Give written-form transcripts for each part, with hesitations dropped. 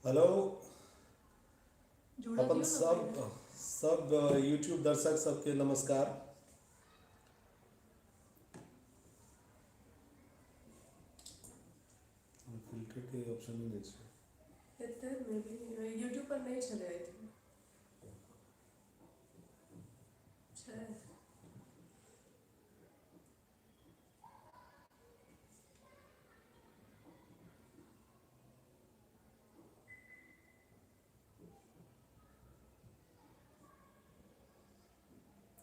Hello. जुड़ऽ अपन दियौ ने सब पहिले। सब यूट्यूब दर्शक सबके नमस्कार। फिल्टरके ऑप्शन नहि छै। हेतै मे बी यूट्यूब पर नहि छलै I think. छै।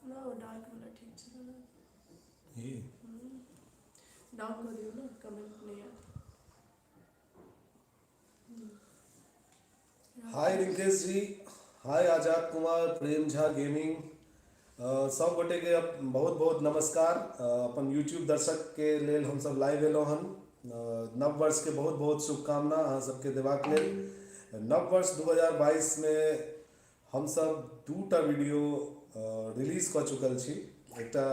न ओ डार्क वला ठीक छलै ने। ई हूँ डाउन कऽ दियौ ने कमेन्ट नहि आयत। हूँ। हाय राकेश रिंकेश जी हाय आजाद कुमार प्रेम झा गेमिंग। सभगोटेके बहुत बहुत नमस्कार अपन यूट्यूब दर्शकके लेल हमसभ लाइव एलहुँ हन। नव वर्षके बहुत बहुत शुभकामना अहाँसभके देबाक लेल नव वर्ष 2022मे हमसभ दूटा वीडियो रिलीज कऽ चुकल छी। एकटा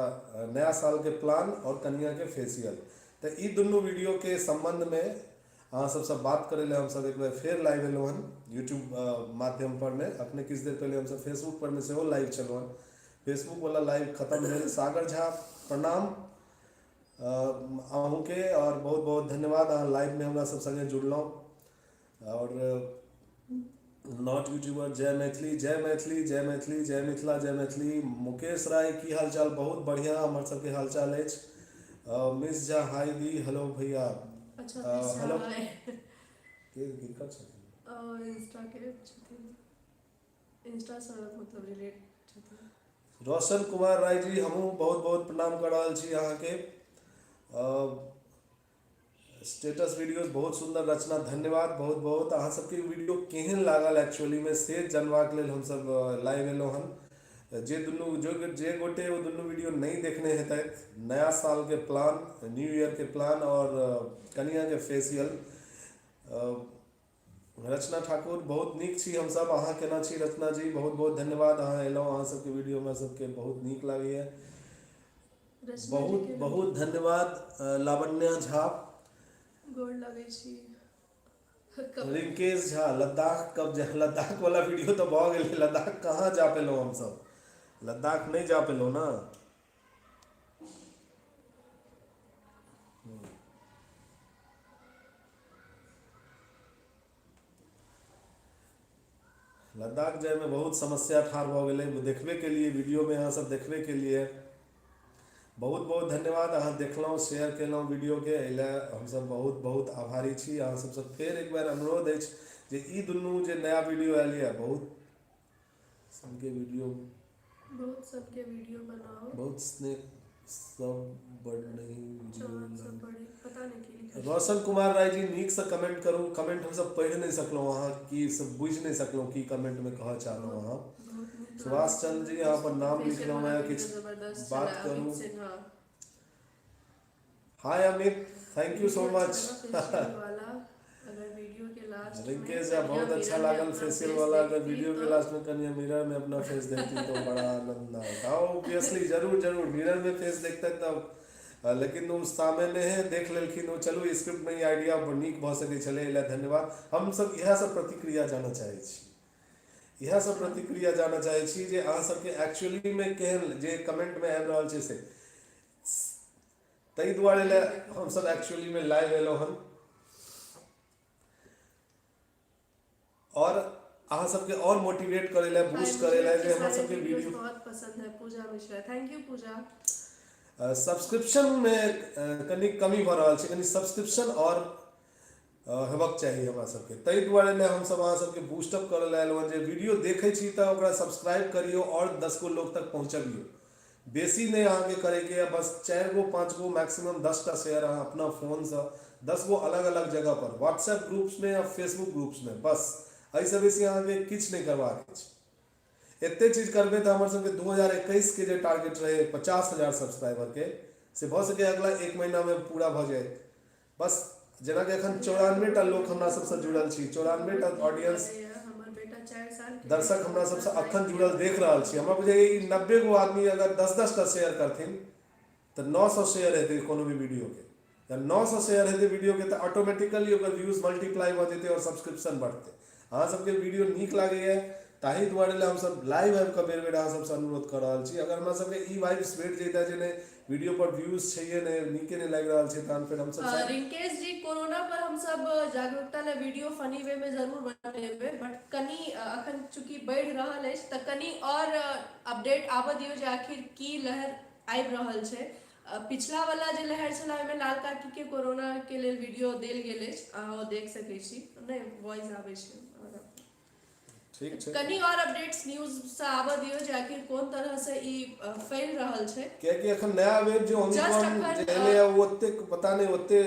नया सालके प्लान आओर कनिआँके फेसियल। तऽ ई दुनू वीडियोके सम्बन्धमे अहाँ सबसँ बात करय लेल हमसभ एक बेर फेर लाइव एलहुँ हन। यूट्यूब माध्यम पर मे अखने किछु देर पहिले हमसभ फेसबुक पर मे सेहो लाइव छलहुँ हेँ। फेसबुकवला लाइव खतम भेल। सागर झा प्रणाम। अहूँके आओर बहुत बहुत धन्यवाद अहाँ लाइवमे हमरा सभ सङ्गे जुड़लहुँ। आओर not YouTuber जय मैथिली जय मैथिली जय मैथिली जय मिथिला जय मैथिली। मुकेश राय की हाल चाल? बहुत बढ़िआँ हमर सबके हाल चाल अछि। मिस झा हाय दी हेलो भैया। अच्छा मिस झा हेलो हाय। के किनकर छथिन? इंस्टाके छथिन इंस्टासँ मतलब रिलेट छथिन। रौशन कुमार राय जी हमहूँ बहुत बहुत प्रणाम कऽ रहल छी अहाँके। स्टेटस वीडियोज बहुत सुन्दर रचना धन्यवाद बहुत बहुत। अहाँ सबके वीडियो केहन लागल एक्चुअलीमे से जानबाक लेल हमसभ लाइव एलहुँ हन। जे दुनू जे गोटे ओ दुनू वीडियो नहि देखने हेतथि नया सालके प्लान न्यू ईयरके प्लान आओर कनिआँके फेसियल। रचना ठाकुर बहुत नीक छी हमसभ अहाँ केना छी रचना जी? बहुत बहुत धन्यवाद अहाँ एलहुँ। अहाँ सबके वीडियो हमरा सबके बहुत नीक लागैया। रचना जी बहुत के बहुत धन्यवाद लावण्या झा। गोर लगै छी। कब रिंकेश झा लद्दाख कब जा लद्दाख वाला वीडियो तऽ भऽ गेलै लद्दाख कहाँ जा पेलहुँ हमसभ। लद्दाख नहि जा पेलहुँ ने। लद्दाख जायमे बहुत समस्या ठाढ़ भऽ गेलै देखबे केलियै वीडियोमे अहाँसभ देखबे केलियै। बहुत बहुत धन्यवाद अहाँ देखलहुँ शेयर केलहुँ वीडियोके एहि लए हमसभ बहुत बहुत आभारी छी। अहाँ सभसँ फेर एक बेर अनुरोध अछि जे ई दुनू जे नया वीडियो आयल यए बहुत सभके वीडियो बहुत सबके वीडियो बनाउ। बहुत स्नेह सब बड़ नहि चाँद वीडियो सब बड़ी पता नहि की लिखल छै। रौशन कुमार राय जी नीकसँ कमेंट करू कमेंट हमसभ पढ़ि नहि सकलहुँ अहाँ की से बुझि नहि सकलहुँ की कमेंटमे कहऽ चाहलहुँ बहुत अहाँ। बहुत नीक लागै सुभाष छलै चन्द्र जी अहाँ अपन नाम फेशियल लिखलहुँ वाला हेँ वीडियो किछु जबरदस्त छलै बात अमित करू। Sinha. Hi Amit thank you so video much. छलै ने फेशियल वाला अगर वीडियो के लास्ट में रिंकेश झा कनिया बहुत अच्छा मिरर में लागल अपना फेशियल फेस वाला अगर देखती वीडियो के तो लास्ट में कनिया मिरर में अपना फेस देखती तो बड़ा आनंद आएत। हँ ऑब्वियसली जरूर जरूर मिरर में फेस देखते तब लेकिन ओ सामने हे देख लेलखिन ओ चलू स्क्रिप्ट में ई आइडिया नीक भऽ सकै छलै एहि लए धन्यवाद। हमसभ इएह सब प्रतिक्रिया जानऽ चाहै छी। इएह सब अच्छा प्रतिक्रिया जानऽ चाहै छी जे अहाँ सबके एक्चुअली मे केहन जे कमेंट मे आबि रहल छै से ताहि दुआरे लाइव लए देखब हमसभ अच्छा एक्चुअली मे लाइव एलहुँ हन। आओर अहाँ सबके आओर मोटिवेट करै लए हाय बूस्ट मुझे करै लए आपके जे हमर सारे सबके वीडियोस वीडियो बहुत पसंद है Puja Mishra thank you Puja. सब्सक्रिप्शनमे कनि कमी भऽ रहल छै कनि सब्सक्रिप्शन आओर हेबाक चाही हमरा सबके ताहि दुआरे ने हमसब अहाँ सबके बूस्टअप करऽ लए एलहुँ हँ जे वीडियो देखै छी तऽ ओकरा सब्सक्राइब करियौ आओर 10 गो लोक तक पहुँचबियौ। बेसी नहि अहाँके करैके यऽ बस 4 गो 5 गो मैक्सिमम 10 टा शेयर अहाँ अपना फोनसँ 10 गो अलग अलग जगह पर व्हाट्सएप ग्रुप्समे या फेसबुक ग्रुप्समे बस एहिसँ बेसी अहाँके किछु नहि करबाक अछि। एते चीज करबै तऽ हमर सबके 2021 के जे टारगेट रहै 50,000 सब्सक्राइबरके से भऽ सकैए अगिला एक महीनामे पूरा भऽ जाय। बस जेनाकि एखन अरे यार 94 टा बहुत लोक हमरा बढ़िया सबसँ हमरा जुड़ल छी 94 टा बहुत नीक ऑडियंस लागैए हमर बेटा 4 सालके दर्शक अछि हमरा ओ सबसँ अपना अखन भाइके जुड़ल आओर देख हमर रहल छी। हमरा वीडियो बुझाइए देखै ई छै। 90 गो आदमी अगर 10-10 टा शेयर करथिन तऽ 900 शेयर हेतै कोनो भी वीडियोके। जहन 900 शेयर हेतै वीडियोके तऽ ऑटोमेटिकली ओकर व्यूज मल्टीप्लाई भऽ जेतै आओर सब्सक्रिप्शन बढ़तै। अहाँ सबके वीडियो नीक लागैए ताहि दुआरे लए हमसब लाइव आबि कऽ बेर बेर अहाँ सबसँ अनुरोध कऽ रहल छी। अगर हमरा सबके ई वाइब्स भेट जैतै जे नहि वीडियो पर व्यूज छैहे नहि, नीके नहि लागि रहल छै, तहन फेर हमसब शायद रिंकेश जी, कोरोना पर हमसब जागरूकता लए वीडियो फनी वे में जरूर बनेबै, बट कनि अखन चूँकि बढ़ि रहल अछि तऽ कनि आओर अपडेट आबऽ दियौ जे आखिर की लहर आबि रहल छै। पिछला वाला जे लहर छलै ओहिमे लाल काकी के कोरोना के लेल वीडियो देल गेल अछि, अहाँ ओ देख सकै छी। नहि वॉइस आबै छै। ठीक छै। कनि आओर अपडेट्स न्यूज से आबऽ दियौ जे आखिर कोन तरह से ई फैल रहल छै। कियाकि एखन नया वेव जे जस्ट ओमिक्रॉन अखन जे एलैए ओ ओतेक पता नहि ओते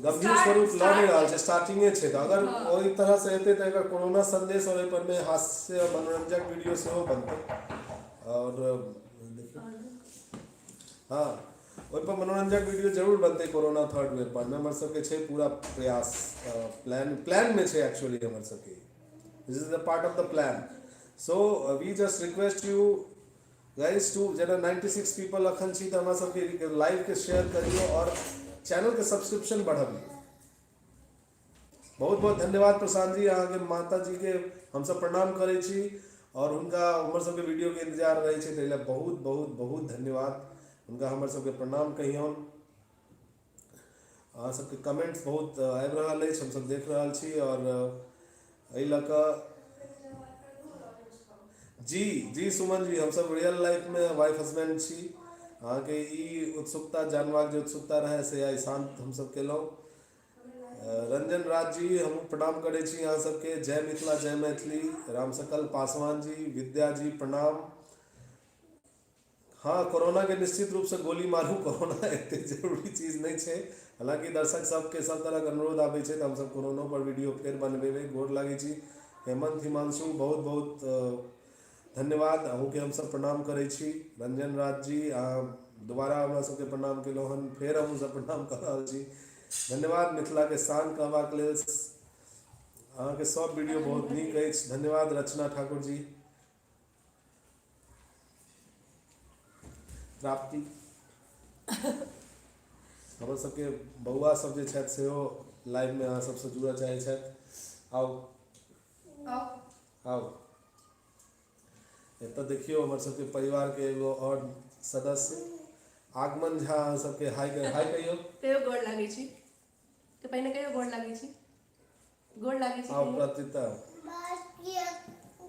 गंभीर स्टार्ट स्वरूप लऽ नहि स्टार्ट रहल छै, स्टार्टिंगे छै, तऽ अगर हँ ओहि तरहसँ हेतै तऽ एकर कोरोना संदेश आओर ओहि पर मे हास्य मनोरंजक वीडियो सेहो बनतै। आओर देखियौ, हँ, ओहिपर मनोरंजक वीडियो जरूर बनतै कोरोना थर्ड वेव पर मे। हमर सबके छै पूरा प्रयास, प्लान प्लान मे छै एक्चुअली हमर सबके। This is the part of the plan. So we just request you guys to जेना 96 पीपल अखन छी तऽ हमरा सबके लाइव के शेयर करियौ आओर चैनल के सब्सक्रिप्शन बढ़बियौ। बहुत बहुत धन्यवाद प्रशांत जी, अहाँके माता जी के हमसब प्रणाम करै छी आओर हुनका हमर सबके वीडियो के इंतजार रहै छै, ताहि लए बहुत बहुत बहुत धन्यवाद। हुनका हमर सबके प्रणाम कहियौन। अहाँ सबके कमेंट्स बहुत आबि रहल अछि, हमसब देख रहल छी। आओर एहि लऽ कऽ जी जी सुमन जी, हमसब रियल लाइफ मे वाइफ हस्बैंड छी। अहाँके ई उत्सुकता जानबाक जे उत्सुकता रहै से आइ शान्त हमसब केलहुँ। रंजन राज जी, हमहूँ प्रणाम करै छी अहाँ सबके। जय मिथिला जय मैथिली। रामसकल पासवान जी, विद्या जी प्रणाम। हँ, कोरोना के निश्चित रूपसँ गोली मारू, कोरोना एते जरूरी चीज नहि छै। हालाँकि दर्शक सबके सब तरहक अनुरोध आबै छै तऽ हमसब कोरोनो पर वीडियो फेर बनबेबै। गोर लागै छी हेमंत हिमांशु, बहुत बहुत धन्यवाद। अहूँके हमसब प्रणाम करै छी। रंजन राज जी, अहाँ दोबारा हमरा सबके प्रणाम केलहुँ हन, फेर हमहूँ सब प्रणाम कऽ रहल छी। धन्यवाद मिथिलाके शान कहबाक लेल। अहाँके सब वीडियो बहुत नीक अछि। धन्यवाद रचना ठाकुर जी। प्राप्ति हमर सबके बौआ सब जे छथि सेहो लाइवमे अहाँ सबसँ जुड़ऽ चाहै छथि। आउ आउ आउ, एतऽ देखियौ हमर सबके परिवारके एगो आओर सदस्य आगमन झा अहाँ सबके हाय हाय कहियौ। कहियो गोर लागै छी तऽ पहिने कहियो गोर लागै छी, गोर लागै छी आउ कहियो। प्रतिता। बात किया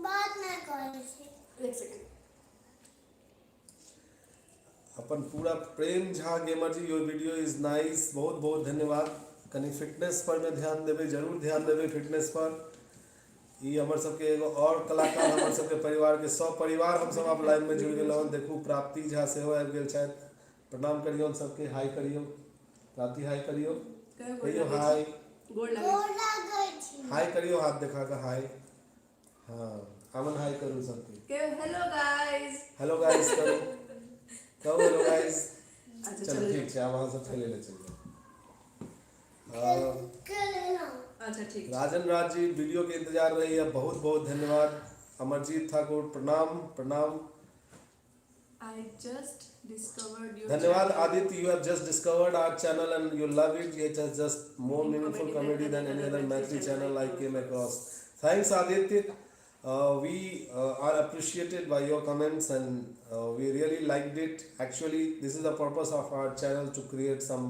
बात नहि करै छी। एक सेकेंड। अपन पूरा Prem Jha gamer ji, your video is nice, बहुत बहुत धन्यवाद। कनि फिटनेस पर मे ध्यान देबै, जरूर ध्यान देबै फिटनेस पर। ई हमर सबके एगो आओर कलाकार हमर सबके परिवार के सब परिवार हमसब आब लाइव मे जुड़ि गेलहुँ हन। देखू प्राप्ति झा सेहो आबि गेल छथि। प्रणाम करियौन सबके, हाय करियौ प्राप्ति, हाय करियौ, कहियो गोर कहियौ लागै हाय छी, गोर लागै गोर छी। लागै छी। हाय करियौ, हाथ देखा कऽ हाय। हँ आमन, हाय करू सबके। कहियो हेलो गाइस। हेलो गाइस करू, कहू हेलो गाइस। अच्छा चलू चलू ठीक छै, आब अहाँ सब खेलै लए चलि जाउ। अच्छा ठीक छै। राजन राज जी, वीडियो के इंतजार रही है, बहुत बहुत धन्यवाद। अमरजीत ठाकुर प्रणाम प्रणाम। I just discovered your धन्यवाद channel. Aditya, you have just discovered our channel and you love it. It has just more In meaningful comedy comedy than than any any other other Maithili Maithili channel channel I I came came across. Across. Thanks Aditya. We are appreciated by your comments and we really liked it. Actually, this is the purpose of our channel, to create some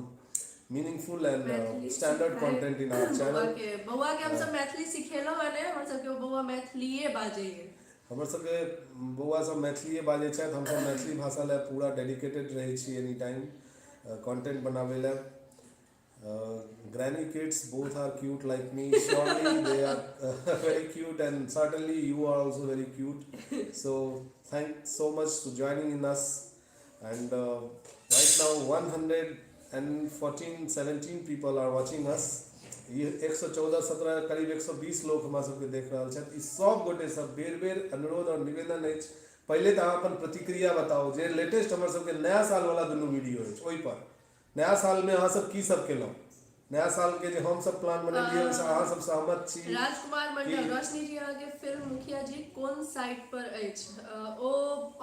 meaningful and Maithili standard सिखाय content in our बौआ channel. के, बौआ के हमसब मैथिली सिखेलहुँ हन, हमर सबके बौआ मैथिलीए बाजैए। हमर सबके बौआ सब मैथिलीए बाजै छथि। हमसब मैथिली भाषा लए पूरा डेडिकेटेड रहै छी एनी टाइम कंटेंट बनाबै लए। Granny kids both are cute like me. Surely they are very cute and certainly you are also very cute. So thanks so much to joining in us. And right now 114 17 people are watching us. ई 114 17 करीब 120 लोक हमरा सबके देख रहल छथि। ई सब गोटे सब बेर बेर अनुरोध और निवेदन अछि, पहिले तऽ अहाँ अपन प्रतिक्रिया बताउ जे लेटेस्ट हमर सबके नया साल वाला दुनू वीडियो अछि, ओहि पर नया साल मे अहाँ सब की सब केलहुँ, नया साल के जे हम सब प्लान बनेलियै ओहिसँ अहाँ सब सहमत छी? राजकुमार कि मंडल, रोशनी जी, अहाँके फिल्म मुखिया जी कोन साइट पर अछि? ओ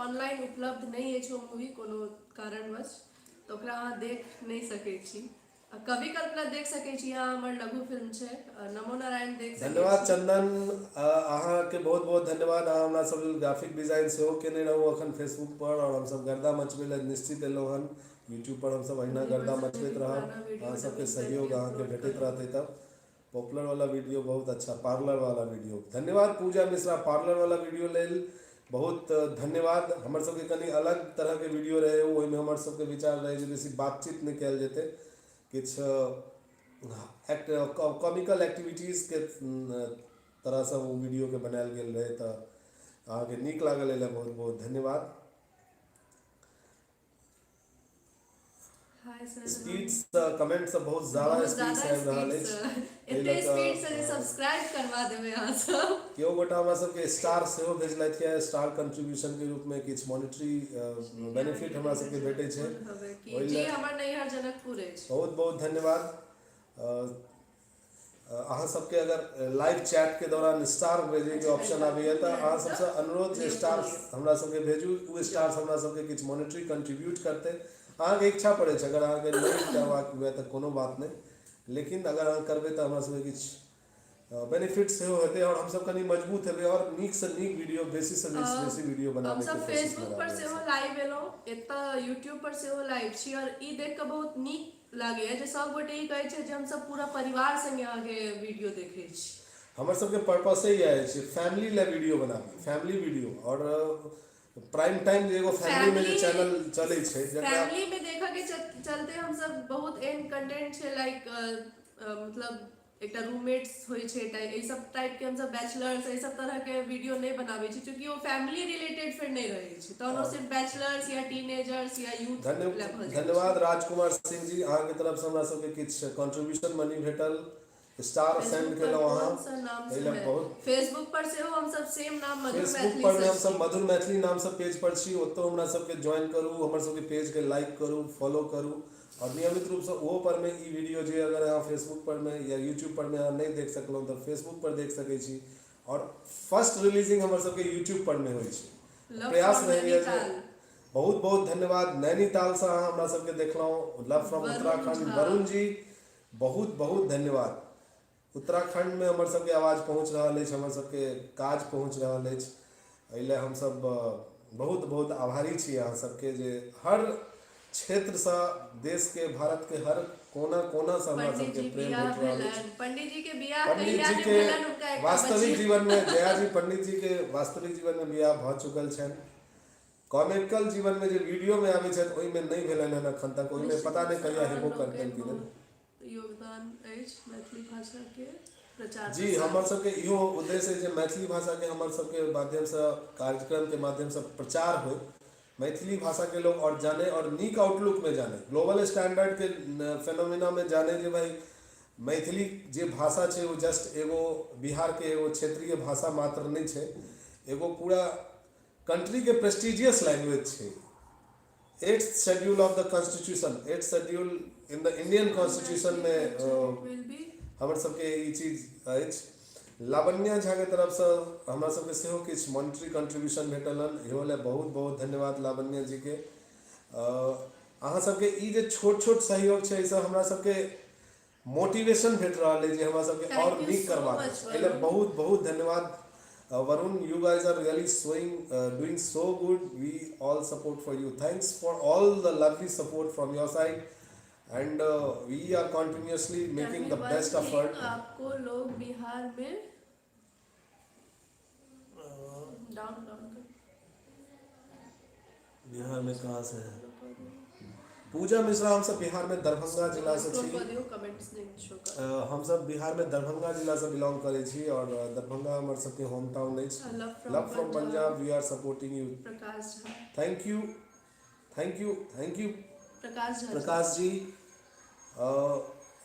ऑनलाइन उपलब्ध नहि अछि ओ मूवी कोनो कारणवश, तऽ ओकरा अहाँ देख नहि सकै छी। कवि कल्पना देख सकै छी अहाँ, हमर लघु फिल्म छै। नमो नारायण देख सकै धन्यवाद छी। चंदन, अहाँके बहुत बहुत धन्यवाद। अहाँ हमरा सब लेल ग्राफिक डिजाइन सेहो केने रहू अखन फेसबुक पर, आओर हमसब गर्दा मचबै लए निश्चित एलहुँ हन। यूट्यूब पर हमसब अहिना ओहि पर गर्दा से मचबैत भी रहब। पुराना वीडियो अहाँ सबके डबिंग सहयोग करके अहाँके अपलोड भेटैत करब। रहतै तब पॉपुलर वाला वीडियो बहुत अच्छा, पार्लर वाला वीडियो। धन्यवाद पूजा मिश्रा, पार्लर वाला वीडियो लेल बहुत धन्यवाद। हमर सबके कनि अलग तरहके वीडियो रहै, ओहिमे हमर सबके विचार रहै जे बेसी बातचीत नहि कयल जेतै, किछु एक्ट कॉमिकल एक्टिविटीजके तरहसँ ओ वीडियोके बनायल गेल रहै, तऽ अहाँके नीक लागल एहि लए बहुत बहुत धन्यवाद। हाय सर, हम स्पीडसँ कमेंट सब बहुत ज्यादा बहुत स्पीडसँ ज्यादा आबि रहल स्पीड अछि, से, एहि एते लऽ स्पीड से जे कऽ सब्सक्राइब करवा देबै अहाँ सब। केओ गोटा हमरा सबके स्टार सेहो भेजलथि यऽ। स्टार कंट्रीब्यूशन के रूपमे किछु मॉनिटरी श्री बेनिफिट अहाँके हमरा नैहर सबके भेटै छै, जनकपुर हवे कि? ओहि जी, लए हमर नैहर जनकपुर अछि। बहुत बहुत धन्यवाद। अहाँ सबके अगर लाइव चैट के दौरान स्टार भेजैके अच्छा, ऑप्शन आबैया तऽ अहाँ सबसँ अनुरोध जे न्यूज स्टार लिअ। हमरा सबके भेजू। ओ स्टार्स हमरा सबके किछु मॉनिटरी कंट्रीब्यूट करतै। अहाँके इच्छा पड़ै छै, अगर अहाँके नहि करबाक हुए तऽ कोनो बात नहि, लेकिन अगर अहाँ करबै तऽ हमरा सबके किछु बेनिफिट सेहो हेतै आओर हमसब कनि मजबूत हेबै आओर नीकसँ नीक वीडियो, बेसीसँ बेसी वीडियो बनाबैके हमसब कोशिशमे फेसबुक पर रहबै सेहो हमसब। लाइव एलहुँ, एतऽ यूट्यूब पर सेहो लाइव छी, आओर ई देख कऽ बहुत नीक लागैया जे सब गोटे ई कहै छै जे हमसब पूरा परिवार संगे अहाँके वीडियो देखै छी। हमर सबके पर्पसे इएह अछि, फैमिली लए वीडियो बनाबी, फैमिली वीडियो आओर प्राइम टाइम जे एगो फैमिली मे जे फैमिली चैनल चलै छै जकरा फैमिली मे देखऽ के चलते हमसब बहुत एहन कंटेंट छै, लाइक मतलब एकटा रूममेट्स होइ छै, एहि सब टाइप के हमसब बैचलर्स, एहि सब तरह के वीडियो नहि बनाबै छी, चूँकि ओ फैमिली रिलेटेड फेर नहि रहै छै, तहन ओ सिर्फ बैचलर्स या टीनेजर्स या यूथ लए भऽ जाइ छै। धन्यवाद राजकुमार सिंह जी, अहाँके तरफसँ हमरा सबके किछु कंट्रीब्यूशन मनी भेटल, स्टार सेंड फेसबुक पर केलहुँ अहाँ, कोन सा नाम एहि से लए है? बहुत। फेसबुक पर सेहो हमसब सेम नाम मधुर फेसबुक मैथिली पर मे से हमसब छी। मधुर मैथिली नामसँ पेज पर छी, ओतौ हमरा सबके ज्वाइन करू, हमर सबके पेजके लाइक करू, फॉलो करू आओर नियमित रूपसँ ओहो पर मे ई वीडियो जे अगर अहाँ फेसबुक पर मे या यूट्यूब पर मे अहाँ नहि देख सकलहुँ तऽ फेसबुक पर देख सकै छी, आओर फर्स्ट रिलीजिंग हमर सबके यूट्यूब पर मे होइ छै। लव प्रयास फ्रॉम रहैए जे नैनीताल। बहुत बहुत धन्यवाद। नैनीतालसँ अहाँ हमरा सबके देखलहुँ, लव फ्रॉम वरुण उत्तराखंड। झा। वरुण जी, बहुत बहुत धन्यवाद। उत्तराखण्डमे हमर सबके आवाज पहुँच रहल अछि, हमर सबके काज पहुँच रहल अछि, एहि लए हमसब बहुत बहुत आभारी छी अहाँ सबके जे हर क्षेत्रसँ देशके, भारतके हर कोना कोनासँ हमरा पंडित सबके जी प्रेम बियाह भेट रहल अछि। भेलनि? पंडित जी के बियाह पंडित कहिया जी ने के भेलनि, हुनका एकटा वास्तविक बचिया। जीवनमे, जया जी, पंडित जी के वास्तविक जीवनमे बियाह भऽ चुकल छनि। कॉमिकल जीवनमे जे वीडियोमे आबै छथि ओहिमे नहि भेलनि हन एखन तक, ओहिमे निश्चित पता नहि रूपसँ कहिया अहाँ हेबो लोकनि करतनि कि नहि। बहुत योगदान अछि मैथिली भाषाके प्रचार जी, हमर प्रसारमे। सबके इहो उद्देश्य अछि जे मैथिली भाषाके हमर सबके माध्यमसँ, कार्यक्रमके माध्यमसँ प्रचार होइ, मैथिली भाषाके लोक आओर जानै आओर नीक आउटलुकमे जानै, ग्लोबल स्टैंडर्डके फेनोमिनामे जानै जे भाइ मैथिली जे भाषा छै ओ जस्ट एगो बिहारके एगो क्षेत्रीय भाषा मात्र नहि छै, एगो पूरा कंट्रीके प्रेस्टिजियस लैंग्वेज छै। Eighth schedule of the constitution, eighth schedule in the Indian On constitution Maithili मे culture it will be हमर सबके ई चीज अछि। लावण्या झाके तरफसँ हमरा सबके सेहो किछु मॉनिटरी कंट्रीब्यूशन भेटल हन, इहो लए बहुत बहुत धन्यवाद लावण्या जीके। अहाँ सबके ई जे छोट छोट सहयोग छै, एहिसँ हमरा सबके मोटिवेशन भेट रहल अछि जे हमरा सबके आओर thank you नीक सो करबाक मच अछि। एहि लए वरुण। बहुत बहुत धन्यवाद Varun, you guys are really showing doing so good, we all support for you. Thanks for all the lovely support from your side and we are continuously tell making me the one best thing, effort. आपको लोग बिहार में down down कर। बिहार में कहाँ से है पूजा मिश्रा? हमसब बिहार में दरभंगा जिलासँ स्क्रॉल छी। कऽ दियौ, कमेंट्स नहि शो कर। हमसब बिहार में दरभंगा जिलासँ बिलोंग करै छी आओर दरभंगा हमर सबके होम टाउन अछि। Love from love from Punjab. Punjab, we are supporting you. Prakash Jha. Thank you, thank you, thank you. Prakash Jha ji. Prakash ji.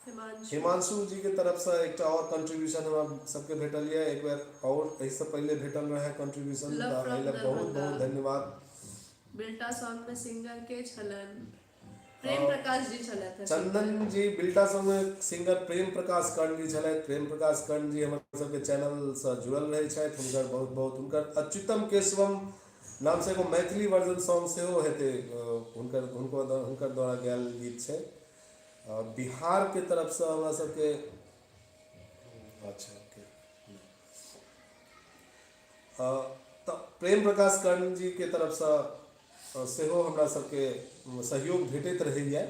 Himanshu. Himanshu जी के तरफसँ एकटा आओर कंट्रीब्यूशन हमरा सबके भेटल यऽ। एक बेर आओर एहिसँ पहिले भेटल रहै कंट्रीब्यूशन। लव तऽ एहि फ्रॉम लए बहुत दरभंगा। बहुत धन्यवाद। बिल्टा सॉन्ग में सिंगर के छलन? प्रेम प्रकाश जी छलथि सिंगर। चंदन जी, बिल्टा सॉन्ग सिंगर प्रेम प्रकाश कर्ण जी छलथि। प्रेम प्रकाश कर्ण जी हमर सबके चैनलसँ जुड़ल रहै छथि, हुनकर बहुत बहुत। हुनकर अच्युतम केशवम नामसँ एगो मैथिली वर्जन सॉन्ग सेहो हेतै, हुनकर हुनको हुनकर द्वारा गायल गीत छै। बिहारके तरफसँ हमरा सबके अच्छा ओके। तऽ प्रेम प्रकाश कर्ण जीके तरफसँ सेहो हमरा सबके सहयोग भेटैत रहैए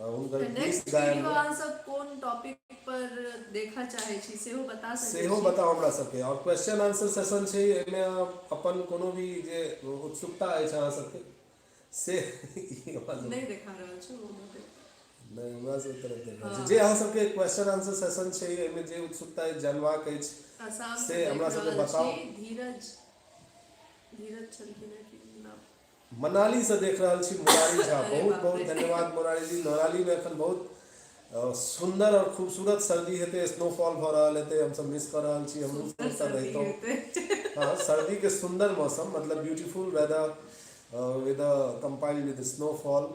हुनकर तऽ गीत नेक्स्ट वीडियो गायनमे। अहाँ सब कोन टॉपिक पर देखऽ चाहै छी सेहो बता सकै सेहो छी। बताउ हमरा सबके। आओर क्वेश्चन आंसर सेशन छै, एहिमे अहाँ अपन कोनो भी जे उत्सुकता अछि अहाँ सबके से ई आवाज नहि देखा रहल छै ओ देख। नहि, हमरा सब तरफ देख रहल छै जे हँ अहाँ सबके क्वेश्चन आंसर सेशन छै, एहिमे जे उत्सुकता अछि जानबाक अछि आसाम से से देख हमरा सबके रहल छी बताउ। धीरज, धीरज छलखिन हेँ कि नाम। मनालीसँ देख रहल छी मुरारी झा, अरे बहुत बाप बहुत रे। धन्यवाद मुरारी जी। मनालीमे एखन बहुत सुन्दर आओर खूबसूरत सर्दी हेतै, स्नोफॉल भऽ रहल हेतै, हमसब मिस कऽ रहल छी, हमहूँ सुन्दर सब ओतऽ सर्दी रहितहुँ। हेतै। हँ, सर्दीके सुन्दर मौसम मतलब beautiful weather with compiled with snowfall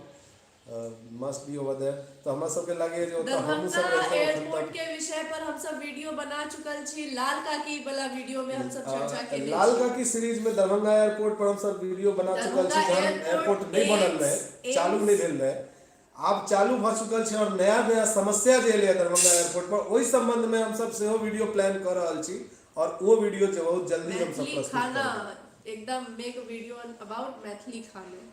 must be over there. तऽ हमरा सबके लागैए जे ओतऽ हमहूँ दरभंगा सब रहितहुँ एखन एयरपोर्ट तक। के विषय पर हमसब वीडियो बना चुकल छी, लाल काकी वाला वीडियो में हमसब चर्चा केने लाल छी। काकी सीरीज में दरभंगा एयरपोर्ट पर हमसब वीडियो बना चुकल छी दरभंगा जहन एयरपोर्ट, एयरपोर्ट नहि बनल एम्स, रहै, चालू एम्स नहि भेल रहै, आब चालू भऽ चुकल छै आओर नया नया समस्या जे एलैए दरभंगा एयरपोर्ट पर ओहि सम्बन्धमे हमसब सेहो वीडियो प्लान कऽ रहल छी आओर ओ वीडियो जे बहुत जल्दी हमसब मैथिली प्रस्तुत खाना करबै। एकदम मेक वीडियो अबाउट मैथिली खाना।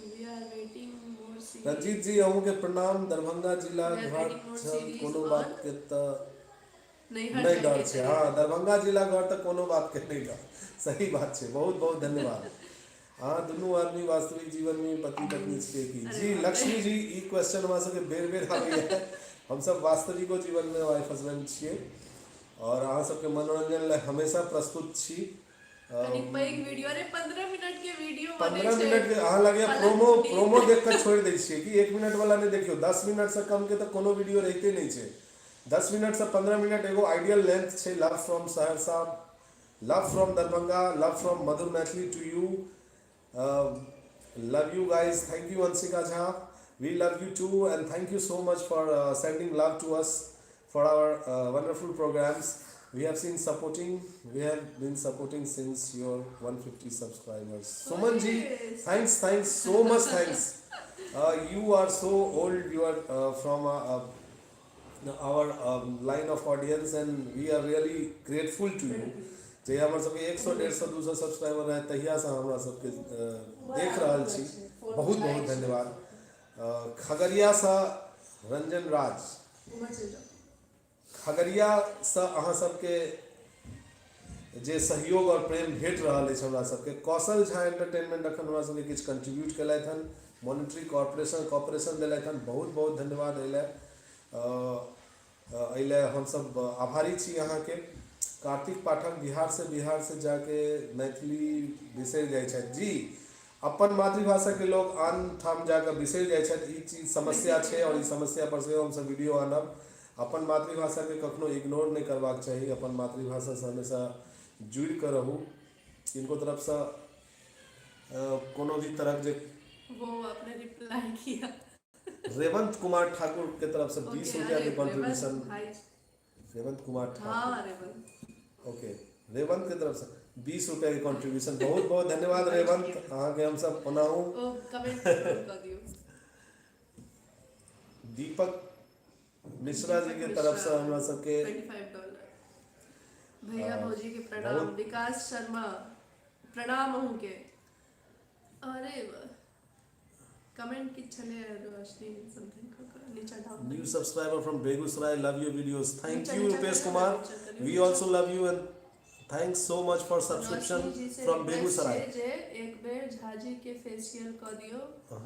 We are waiting more series. Ranjit ji अहूँके प्रणाम। दरभंगा जिला We are घर waiting more छल series कोनो on बातके तऽ नैहर नहि जायके डर छै। तरीका। हँ, दरभंगा जिला घर तऽ कोनो बातके नहि डर, सही बात छै। बहुत बहुत धन्यवाद। अहाँ दुनू आदमी वास्तविक जीवनमे पति पत्नी छियै कि? अरे जी बाप रे। लक्ष्मी जी, ई क्वेश्चन हमरा सबके बेर बेर आबैए। हमसब वास्तविको जीवनमे वाइफ हस्बैंड छियै आओर अहाँ सबके मनोरञ्जन लए हमेशा प्रस्तुत छी। कनि पैघ वीडियो, अरे 15 मिनट के वीडियो बनै 15 छै। मिनट के अहाँ लगैए पलक प्रोमो नींद। प्रोमो देख कऽ छोड़ि दै छियै कि 1 मिनट वाला नहि देखियौ। 10 मिनटसँ कमके तऽ कोनो वीडियो रहिते नहि छै। 10 मिनटसँ 15 मिनट एगो आइडियल लेंथ छै। Love from Saharsa, love from Darbhanga, love from Madhur Maithili to you, love you guys. Thank you Anshika Jha, we love you too and thank you so much for sending love to us for our wonderful programs. We have seen supporting, we have been supporting since your 150 subscribers. Suman ji, अरे thanks, thanks so much, thanks. You are so old, you are from our line of audience and we are really grateful to you. जे हमर सबके 100, 150, 200 subscriber रहै तहियासँ हमरा सबके देख रहल छी, बहुत बहुत धन्यवाद। खगड़ियासँ रंजन राज, उम्हर चलि जाउ। खगड़ियासँ अहाँ सबके जे सहयोग आओर प्रेम भेट रहल अछि हमरा सबके। कौशल झा एंटरटेनमेंट अखन हमरा सबके किछु कंट्रीब्यूट केलथि हन, मॉनिटरी कॉर्पोरेशन कॉपरेशन देलथि हन, बहुत बहुत धन्यवाद एहि लए, एहि लए हमसब आभारी छी अहाँके। कार्तिक पाठक बिहारसँ, बिहारसँ जाके मैथिली बिसरि जाइ छथि जी। अपन मातृभाषाके लोक आन ठाम जाकऽ बिसरि जाइ छथि, ई चीज समस्या छै आओर ई समस्या पर सेहो हमसब वीडियो आनब। अपन मातृभाषाके कखनो इग्नोर नहि करबाक चाही, अपन मातृभाषासँ हमेशा जुड़ि कऽ रहू। किनको तरफसँ कोनो भी तरहक जे वो आपने रिप्लाई किया। रेवंत कुमार ठाकुर के तरफसँ 20 ओके रुपैआके अरे रेवंत कॉन्ट्रीब्यूशन। भाई। रेवंत कुमार ठाकुर। हाँ, रेवंत। ओके, रेवंत के तरफसँ 20 रुपैआके कॉन्ट्रीब्यूशन, बहुत बहुत धन्यवाद रिप्लाई रेवंत किया। अहाँके हमसब ओनाहु। ओ कमेंट जरूर कऽ दियौ। दीपक मिश्रा जी दीपक के मिश्रा तरफसँ हमरा सबके $25। भैया भौजी के प्रणाम। बहुत विकास शर्मा प्रणाम अहूँके। अरे कमेंट किछु छलै रोशनी समथिंग कऽ कऽ नीचा down. New subscriber from Begusarai, love your videos. Thank नीचा you नीचा Rupesh करियौ ना, Kumar, नीचा करियौ, we नीचा। also love you and thanks so much for subscription Roshni ji Se from request Begusarai. छै जे एक बेर झाजी के फेशियल कऽ दियौ।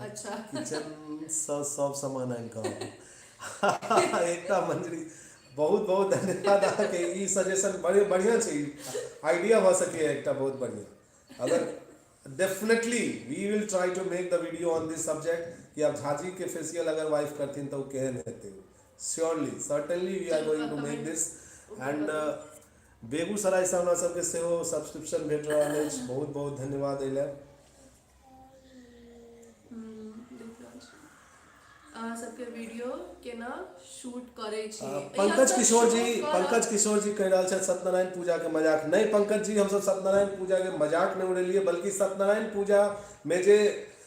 अच्छा। किचनसँ सब सामान आनि कऽ आबू। एकटा मंजरी, बहुत बहुत धन्यवाद अहाँके। ई सजेशन बड़े बढ़िआँ छै, ई आइडिया भऽ सकैए एकटा बहुत बढ़िआँ। अगर definitely we will try to make the video on this subject कि आब झाजी के फेसियल अगर वाइफ करथिन तऽ ओ केहन हेतै। Surely, certainly we are चलू गोइंग टू मेक कमेंट दिस। ऊपर एंड कऽ दियौ। बेगूसरायसँ हमरा सबके सेहो सब्सक्रिप्शन भेट रहल अछि, बहुत बहुत धन्यवाद एहि लए। देख रहल छी अहाँ सबके वीडियो केना शूट करै छी। ई पंकज हमसब किशोर जी, शूट करब। पंकज किशोर जी कहि रहल छथि सत्यनारायण पूजाके मजाक नहि। पंकज जी, हमसब सत्यनारायण पूजाके मजाक नहि उड़ेलियै, बल्कि सत्यनारायण पूजामे जे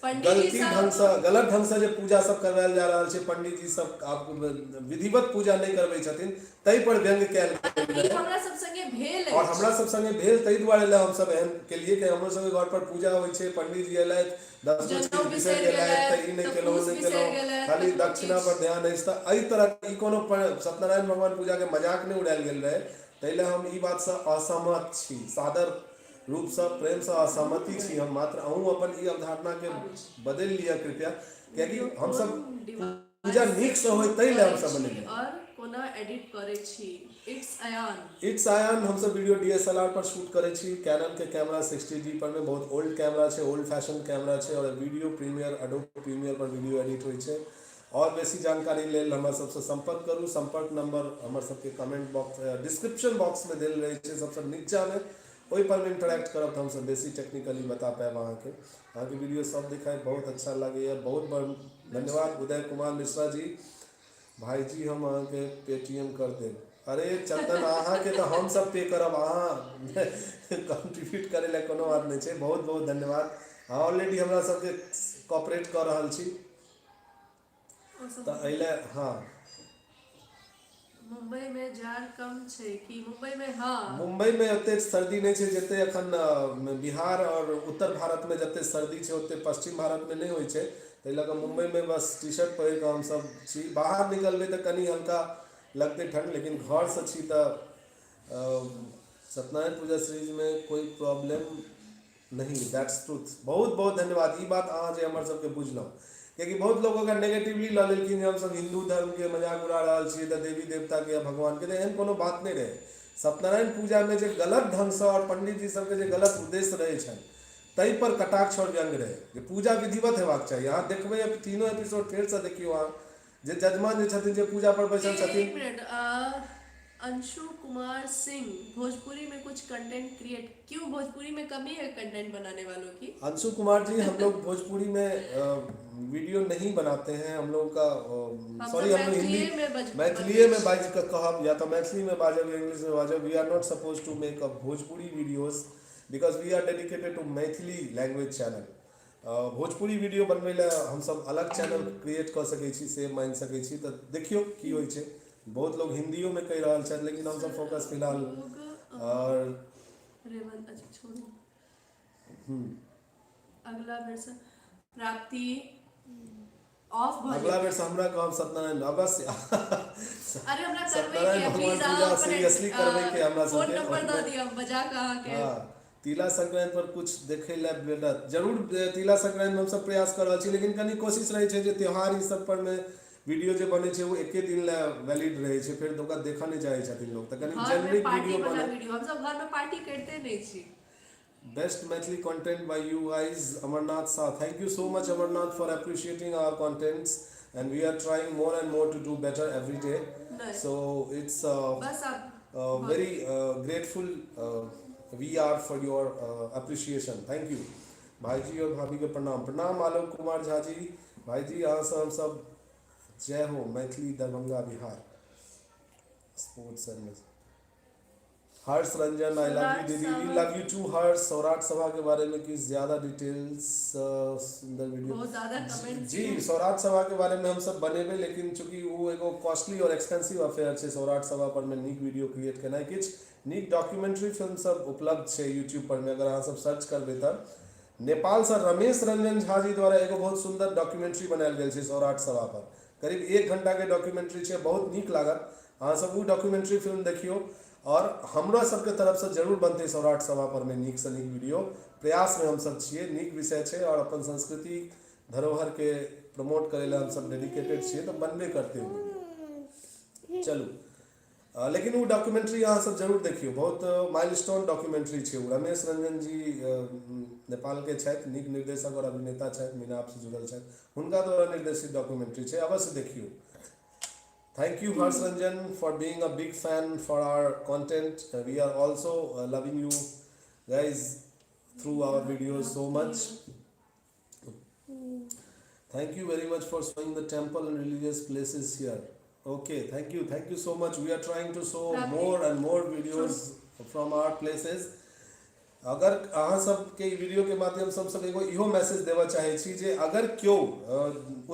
पंडीजी गलती सब ढंगसँ गलत ढंगसँ जे पूजा सब करवायल जा रहल छै, पंडीजी सब आब विधिवत पूजा नहि करबै छथिन, ताहि पर व्यंग्य कयल गेल ई रहै। हमरा सब संगे भेल आओर अछि। हमरा सब संगे भेल, ताहि दुआरे लए हमसब एहन केलियै कि हमरो सबके घर पर पूजा होइ छै, पंडीजी एलथि, 10 गो जनउ चीज बिसरि बिसरि गेलथि, तऽ गेलथि ई नहि तऽ केलहुँ पूस नहि बिसरि केलहुँ, गेलथि खाली ककरो दक्षिणा किछु। पर ध्यान अछि। तऽ एहि तरहक ई कोनो सत्यनारायण भगवान पूजाके मजाक नहि उड़ायल गेल रहै, ताहि लए हम ई बातसँ असहमत छी, सादर रूपसँ प्रेमसँ असहमति छी हम। मात्र अहूँ अपन ई अवधारणाके आबै छी। बदलि लिअ कृपया, कियाकि वीडियो हमसभ कोन पूजा डिवाइस से नीकसँ होय शूट ताहि लए करै हमसभ छी बनेलियै। और कोना एडिट करै छी? It's Ayan. It's Ayan. हमसभ वीडियो DSLR पर शूट करै छी, कैनन के कैमरा 60D पर मे, बहुत ओल्ड कैमरा छै, ओल्ड फैशन कैमरा छै, आओर वीडियो प्रीमियर, अडोब प्रीमियर पर वीडियो एडिट होइ छै। आओर बेसी जानकारी लेल हमरा सबसँ सम्पर्क करू। सम्पर्क नंबर हमर सबके कमेंट बॉक्स, डिस्क्रिप्शन बॉक्स मे देल रहै छै सबसँ नीचा मे, ओहि पर मे इंटरेक्ट करब तऽ हमसब बेसी टेक्निकली बता पायब अहाँके। अहाँके वीडियो सब दिखाई बहुत अच्छा लागैए, बहुत बहुत धन्यवाद उदय कुमार मिश्रा जी। भाईजी हम अहाँके पेटीएम कर देब। अरे चंदन, अहाँके तऽ हमसब पे करब, अहाँ कंट्रीब्यूट करै लए कोनो बात नहि छै। बहुत बहुत धन्यवाद, अहाँ ऑलरेडी हमरा सबके कॉपरेट कऽ रहल छी। तऽ एहि लए हँ। मुंबई में जाड़ कम छै कि? मुंबई में हँ। मुंबई में ओतेक सर्दी नहि छै जते अखन बिहार आओर उत्तर भारत में जते सर्दी छै ओते पश्चिम भारत में नहि होइ छै। ताहि लऽ कऽ मुंबई में बस टी शर्ट पहिर कऽ हमसभ छी। बाहर निकलबै तऽ कनि हल्का लगतै ठण्ड, लेकिन घरसँ छी तऽ सत्यनारायण पूजा सीरीज में कोइ प्रॉब्लम नहीं, that's truth. बहुत बहुत धन्यवाद ई बात अहाँ जे हमर सबके बुझलहुँ, कियाकि बहुत लोक ओकरा नेगेटिवली लऽ लेलखिन जे हमसब हिन्दू धर्मके मजाक उड़ा रहल छियै तऽ देवी देवताके या भगवानके। तऽ एहन कोनो बात नहि रहै। सत्यनारायण पूजामे जे गलत ढङ्गसँ आओर पण्डितजी सबके जे गलत उद्देश्य रहै छनि ताहि पर कटाक्ष आओर व्यंग्य रहै जे पूजा विधिवत हेबाक चाही। अहाँ देखबै तीनो एपिसोड फेरसँ देखियौ अहाँ, जे जजमान जे छथिन, जे पूजा पर बैसल छथिन। एक मिनट, अंशु कुमार सिंह, भोजपुरी में कुछ कंटेंट क्रिएट क्यों? भोजपुरी में कमी है कंटेंट बनाने वालों की? अंशु कुमार जी, हम लोग भोजपुरी में वीडियो नहीं बनाते हैं। हम लोग का सॉरी, हम लोग हिंदी मैथिलीए में बाजि कऽ कहब, या तऽ मैथिली में बाजब या इंग्लिश में बाजब। We are not suppose to make a Bhojpuri videos because we are dedicated to Maithili language channel. Bhojpuri video बनबै लए हमसब अलग चैनल क्रिएट कऽ सकै छी, से मानि सकै छी। तऽ देखियौ की होइ छै। बहुत लोग हिन्दियोमे कहि रहल छथि, लेकिन हमसब फोकस फिलहाल आओर छोड़ू। अगला बेर से प्राप्ति ऑफ भऽ अगला जेतै। बेर से हमरा कहब सत्यनारायण अवश्य। अरे हमरा करबै सत्यनारायण के भगवान प्लीज, पूजा अहाँ अपन सीरियसली करबै के हमरा फोन सबके नंबर दऽ ओहिमे। दिअ, हम बजा कऽ अहाँके। हँ, तिला संक्रांति पर कुछ देखै लए भेटत जरूर। तिला संक्रांति मे हमसब प्रयास कऽ रहल छी, लेकिन कनि कोशिश रहै छै जे त्योहार ई सब पर मे वीडियो जे बनै छै ओ एके दिन लए वैलिड रहै छै, फेर ओकरा देखऽ नहि चाहै छथिन लोक। तऽ कनि घरमे जेनरिक पार्टी वीडियो वाला बनै। वीडियो, हमसब घरमे पार्टी करिते नहि छी। Best Maithili content by you guys, Amarnath Shah. Thank you so much, Amarnath, for appreciating our contents, and we are trying more and more to do better every day. नहि। So it's बस आब very grateful we are for your appreciation. Thank you. भाईजी और भाभी के प्रणाम। प्रणाम आलोक कुमार झा जी। भाईजी, अहाँ से हम सब जय हो Maithili, Darbhanga, Bihar. Sports and Harsh Ranjan, I love you Saurath दीदी। We Sabha. Love you too Harsh. Saurath सभा के बारे में किछु ज्यादा डिटेल्स, सुंदर वीडियो। बहुत ज्यादा कमेंट। जी, सौराठ सभा के बारे में हम सब बनेबै, लेकिन चूंकि ओ एगो कॉस्टली और एक्सपेंसिव अफेयर छै सौराठ सभा पर मे नीक वीडियो क्रिएट केनाइ, किछु नीक डॉक्यूमेंट्री फिल्म सब उपलब्ध छै यूट्यूब पर मे, अगर अहाँ सब सर्च करबै तऽ नेपालसँ रमेश रंजन झा जी द्वारा एगो बहुत सुंदर डॉक्यूमेंट्री बनायल गेल छै सौराठ सभा पर। करीब 1 घंटा के डॉक्यूमेंट्री छै, बहुत नीक लागत। अहाँ सब ओ डॉक्यूमेंट्री फिल्म देखियौ और हमरा सबके तरफसँ जरूर बनतै सौराठ सभा पर मे नीकसँ नीक वीडियो। प्रयासमे हमसब छियै। नीक विषय छै और अपन संस्कृति धरोहरके प्रमोट करै लए हमसब डेडिकेटेड छियै, तऽ बनबे करतै ओ वीडियो। चलू, लेकिन ओ डॉक्यूमेंट्री अहाँ सब जरूर देखियौ, बहुत माइलस्टोन डॉक्यूमेंट्री छै ओ। रमेश रंजन जी नेपालके छथि, नीक निर्देशक और अभिनेता छथि, मिनापसँ जुड़ल छथि, हुनका द्वारा निर्देशित डॉक्यूमेंट्री छै, अवश्य देखियौ। Thank you, Harsh Ranjan, for being a big fan for our content. We are also loving you guys through our videos so much. Thank you very much for showing the temple and religious places here. Okay, thank you so much. We are trying to show Prapti. more and more videos from our places. अगर अहाँ सबके ई video के माध्यम से हमसब एगो इहो message देबऽ चाहै छी जे अगर केओ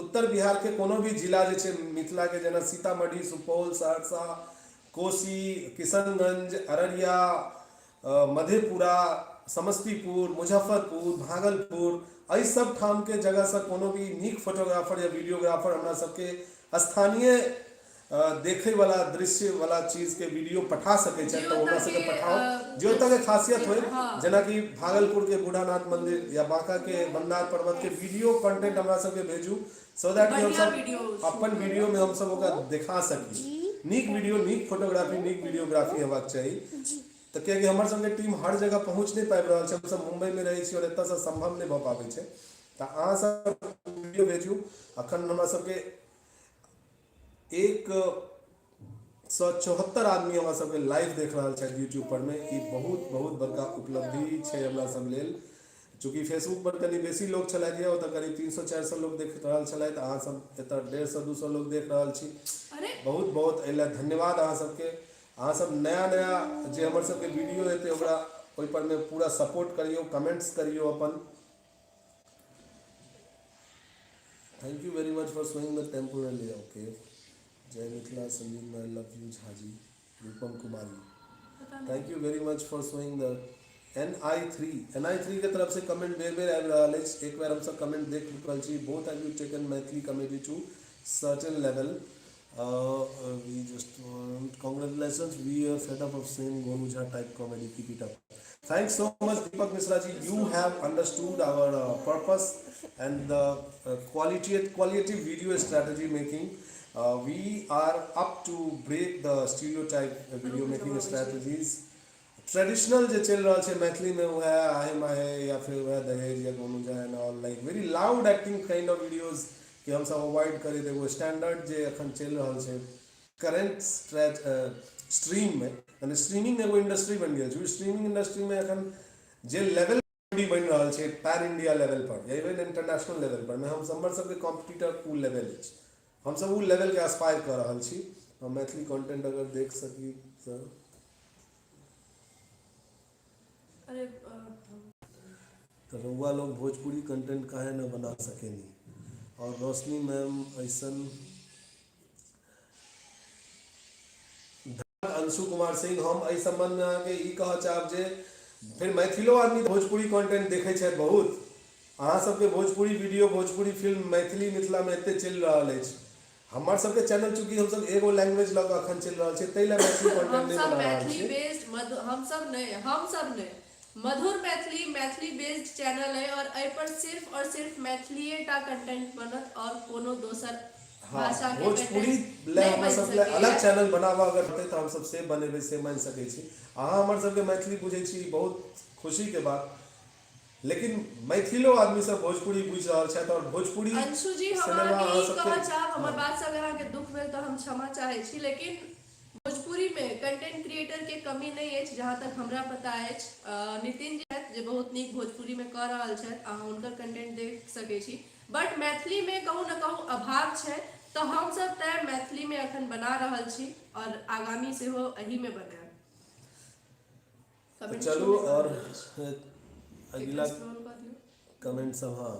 उत्तर बिहार के कोनो भी जिला जे छै मिथिला के जेना सीतामढ़ी सुपौल सहरसा कोशी किशनगंज अररिया मधेपुरा समस्तीपुर मुजफ्फरपुर भागलपुर एहि सब ठाम के जगह से कोनो भी नीक फोटोग्राफर या वीडियोग्राफर हमरा सबके स्थानीय देखै वाला दृश्य वाला चीज के वीडियो पठा सकै छथि जे तऽ ओतऽ हमरा सबके के पठाउ जे ओतऽ के खासियत होइ जेनाकि भागलपुर के बूढ़ानाथ मंदिर या बांका के मन्नार पर्वत के वीडियो कंटेंट हमरा सबके भेजू सो that कि बढ़िया हमसब वीडियो शूट अपन वीडियो में हमसब ओकरा देखा सकी। नीक वीडियो नीक फोटोग्राफी नीक वीडियोग्राफी हेबाक चाही। तऽ कियाकि हमर सबके टीम हर जगह पहुँच नहि पाबि रहल छै हमसब मुम्बई मे रहै छी आओर एतऽसँ सम्भव नहि भऽ पाबै छै तऽ अहाँ सब वीडियो भेजू। अखन हमरा सबके 174 आदमी हमरा सबके लाइव देख रहल छथि यूट्यूब पर मे। ई बहुत बहुत बड़का उपलब्धि छै हमरा सब लेल। चूँकि फेसबुक पर कनि बेसी लोक छलथि यऽ ओतऽ करीब 300-400 लोक देख रहल छलथि अहाँ सब एतऽ 150-200 लोक देख रहल छी। अरे बहुत बहुत एहि लए धन्यवाद अहाँ सबके। अहाँ सब नया नया जे हमर सबके वीडियो हेतै ओकरा ओहि पर मे पूरा सपोर्ट करियौ कमेंट्स करियौ अपन। Thank you very much for showing the temporarily okay Jai Mithila Sanjeev I love you Jha ji Rupam Kumari thank you very much for showing the N I three N I three के तरफ से comment बेर बेर आबि रहल अछि। एक बेर हमसब कमेंट देख चुकल छी। Both have you taken Maithili comedy to certain level we just congratulations we are fed up of same Gonu Jha type comedy keep it up. Thanks so much Deepak Mishra ji you have understood our purpose and the qualitative video strategy making. We are up to break the stereotype video रुक making जाउ आबै छी। Strategies. Traditional जे चलि रहल छै मैथिली मे वएह आहे माहे या फिर वएह दहेज या Gonu Jha and all like very loud acting kind of videos के हमसब अवॉइड करैत एगो स्टैंडर्ड जे अखन चलि रहल छै करेंट स्ट्रीम मे यानी स्ट्रीमिंग एगो इंडस्ट्री बनि गेल छै। ओहि स्ट्रीमिंग इंडस्ट्री मे अखन जे लेवल बनि रहल छै पैन इंडिया लेवल पर या इवन इंटरनेशनल लेवल पर मे हम हमर सबके कॉम्पिटिटर ओ लेवल अछि। हमसब ओ लेवल के एस्पायर कऽ रहल छी। हम मैथिली कंटेंट अगर देख सकी तऽ अरे तऽ रउआ लोग भोजपुरी कंटेंट काहे न बना सकेनी और रोशनी मैम ऐसन अंशु कुमार सिंह हम एहि सम्बन्धमे अहाँके ई कहऽ चाहब जे फेर मैथिलो आदमी भोजपुरी कंटेंट देखै छथि बहुत। अहाँ सबके भोजपुरी वीडियो भोजपुरी फिल्म मैथिली मिथिलामे एते चलि रहल अछि। हमर सबके चैनल चूँकि हमसब एगो लैंग्वेज लऽ कऽ अखन चलि रहल छै ताहि लए मैथिली कंटेंट नहि हमसब बना रहल मैथिली छियै। बेस्ड मधु हमसब नहि हमसब नहि मधुर मैथिली मैथिली बेस्ड चैनल अइ और एहि पर सिर्फ और सिर्फ मैथिलीए टा कंटेंट बनत और कोनो दोसर हँ भाषा के भोजपुरी कंटेंट लए नहि हमर बनि सब लए सकैए। अलग चैनल बनाबऽ अगर हेतै तऽ हमसब से बनेबै से मानि सकै छी। अहाँ हमर सबके मैथिली बुझै छी ई बहुत खुशीके बात। लेकिन मैथिलो आदमी सब भोजपुरी बुझि रहल छथि आओर भोजपुरी अंशु जी हम सिनेमा अहाँके अहाँ ई सबके कहऽ चाहब हमर हँ बात से अगर अहाँके दुख भेल तऽ हम क्षमा चाहै छी लेकिन भोजपुरी मे कंटेंट क्रिएटर के कमी नहि अछि जहाँ तक हमरा पता अछि। नितिन जी छथि जे बहुत नीक भोजपुरी मे कऽ रहल छथि अहाँ हुनकर कंटेंट देख सकै छी बट मैथिली मे कहू ने कहू अभाव छै तऽ हमसब तैं मैथिली मे अखन बना रहल छी और आगामी सेहो एही मे बनायब। तऽ कमेंट चलू शो नहि कऽ आओर रहल अछि। एक अगिला स्क्रॉल कऽ दियौ। कमेंट सब हँ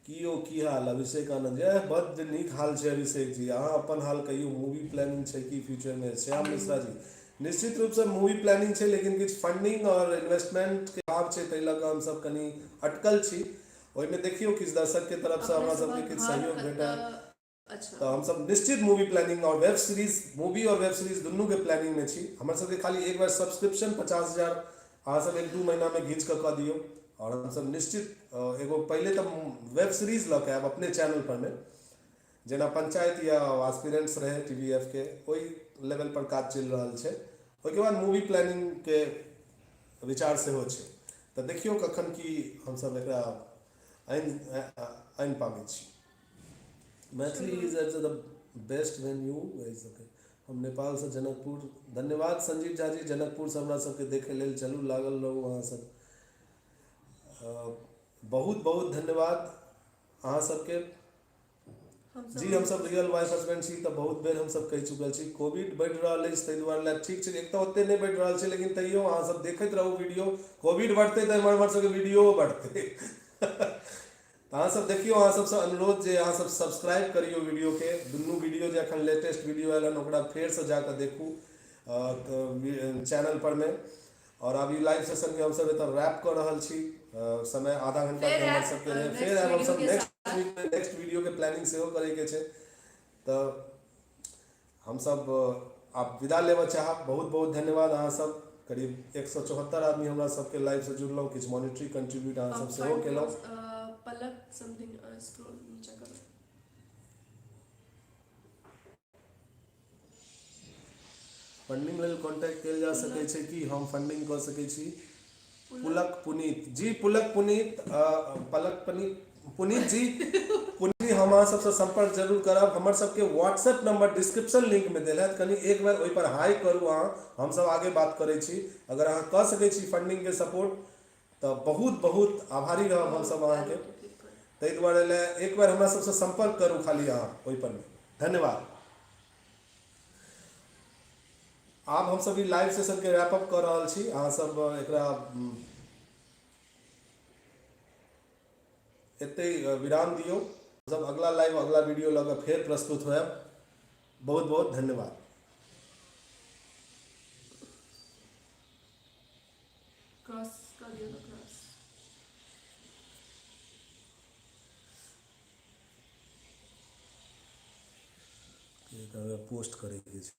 की यौ की हाल अभिषेक आनंद जी बड्ड नीक हाल छै अभिषेक जी अहाँ अपन हाल कहियौ मूवी प्लानिंग छै की फ्यूचर मे श्याम मिश्रा जी निश्चित रूप से मूवी प्लानिंग छै लेकिन किछु फंडिंग आओर इन्वेस्टमेंट के अभाव छै ताहि लऽ कऽ हमसब कनि अटकल छी ओहिमे देखियौ किछु दर्शक के तरफ से अपने हमरा सबके सभक किछु घर सहयोग भेटय कतऽ अच्छा तऽ हमसब निश्चित मूवी प्लानिंग आओर वेब सीरीज मूवी आओर वेब सीरीज दुनूके प्लानिंगमे छी। हमर सबके खाली एक बेर सब्सक्रिप्शन 50,000 अहाँ सब 1-2 महीनामे घीच कऽ कऽ दियौ आओर हमसब निश्चित एगो पहिले तऽ वेब सीरीज लऽ कऽ आयब अपने चैनल पर मे जेना पंचायत या एस्पिरेंट्स रहै टी वी एफ के ओहि लेवल पर काज चलि रहल छै। ओहिके बाद मूवी प्लानिंगके विचार सेहो छै तऽ देखियौ कखन की हमसब एकरा आनि आनि पाबै छी। Maithili is at the best when you हम नेपालसँ जनकपुर धन्यवाद संजीव झा जी जनकपुरसँ हमरा सबके देखै लेल चलू लागल रहू अहाँ सब। बहुत बहुत धन्यवाद अहाँ सबके। हमसब जी, हमसब रियल वाइफ हस्बैंड छी तऽ बहुत बेर हमसब कहि चुकल छी। कोविड बढ़ि रहल अछि ताहि दुआरे लए ठीक छै, एक तऽ ओते नहि बढ़ि रहल छै, लेकिन तैयो अहाँ सब देखैत रहू वीडियो। कोविड बढ़तै तऽ एम्हर हमर सबके वीडियो बढ़तै। तऽ अहाँ सब देखियौ, अहाँ सबसँ अनुरोध जे अहाँ सब सब्सक्राइब करियौ वीडियोके। दुनू वीडियो जे एखन लेटेस्ट वीडियो आयल हन, ओकरा फेरसँ जाकऽ देखू चैनल पर मे। आओर आब ई लाइव सेशनके हमसब एतऽ रैप कऽ रहल छी। समय आधा घंटा फेर के हमर आयब सबके रहै। फेर नेक्स्ट आयब वीडियो हमसब के नेक्स्ट साथ। वीक मे। नेक्स्ट वीडियो के प्लानिंग सेहो करैके छै। तऽ हमसब आब विदा लेबऽ चाहब। बहुत बहुत धन्यवाद। अहाँ सब करीब 174 आदमी हमरा सबके लाइव से जुड़लहुँ, किछु मॉनिटरी कंट्रीब्यूट अहाँ हम सब सेहो फंड केलहुँ। क्रॉस पलक समथिंग, स्क्रॉल नीचा करू। फंडिंग लेल कॉन्टैक्ट कयल जा सकै पुलक छै कि हम फंडिंग कऽ सकै छी? पुलक पुलक पुनीत जी, पुलक पुनीत, पलक पुनीत, पुनीत जी, पुनीत जी, हम अहाँ सबसँ सम्पर्क जरूर करब। हमर सबके व्हाट्सएप नंबर डिस्क्रिप्शन लिंक मे देल हैत, कनि एक बेर ओहि पर हाई करू अहाँ, हमसब आगे बात करै छी। अगर अहाँ कऽ सकै छी फंडिंग के सपोर्ट तऽ बहुत बहुत आभारी रहब हमसब एरो अहाँके। पे क्लिक करू। ताहि दुआरे लए एक बेर हमरा सबसँ सम्पर्क करू खाली अहाँ ओहि पर मे। धन्यवाद। आब हमसब ई लाइव सेशन के रैप अप कऽ रहल छी। अहाँ सब एकरा एतै विराम दियौ। सब अगला लाइव, अगला वीडियो लऽ कऽ फेर प्रस्तुत होयब। बहुत बहुत धन्यवाद। क्रॉस कऽ दियौ ने, क्रॉस। पोस्ट करैके छै।